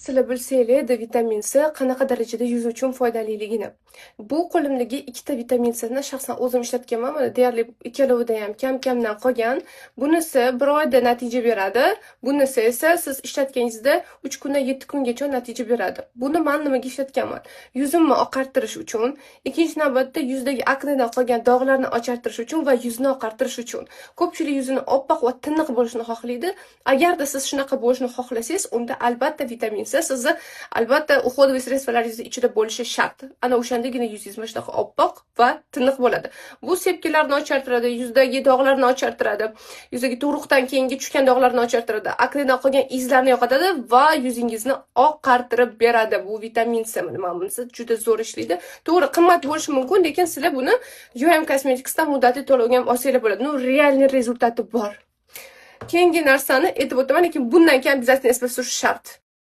Sizlar bilsanglar, vitamin C qanaqa darajada yuz uchun foydaliligini. Bu qo'limdagi ikkita vitamin Cni shaxsan o'zim ishlatganman. Mana, deyarli ikkalovida ham kam-kamdan qolgan. Bunisi bir oyda natija beradi. Bunisi esa siz ishlatganingizda 3 kundan 7 kungacha natija beradi. Buni men nimaga ishlatganman? Yuzimni oqartirish uchun, ikkinchi navbatda yuzdagi aknedan qolgan dog'larni ochartirish uchun va yuzni oqartirish uchun. Ko'pchilik yuzini oppoq va tiniq bo'lishini xohlaydi. Agarda siz shunaqa bo'lishini xohlasangiz, unda albatta vitamin C sizni albatta уходовый средство laringizni ichida bo'lishi shart. Ana o'shandagina yuzingiz mana shunaqa oppoq va tiniq bo'ladi. Bu sepkilarni ochartiradi, yuzdagi dog'larni ochartiradi, yuzdagi tug'ruqdan keyingi tushgan dog'larni ochartiradi, aknedan qolgan izlarni yo'qotadi va yuzingizni oqartirib beradi. Bu vitamin C, mana bunisi juda zo'r ishlaydi. To'g'ri, qimmat bo'lishi mumkin, lekin sizlar buni UM Cosmetics'dan muddatli to'lovga ham olsanglar bo'ladi. Ну, реальный результат i bor. Keyingi narsani aytib o'taman, lekin bundan keyin обязательно SPF surish shart.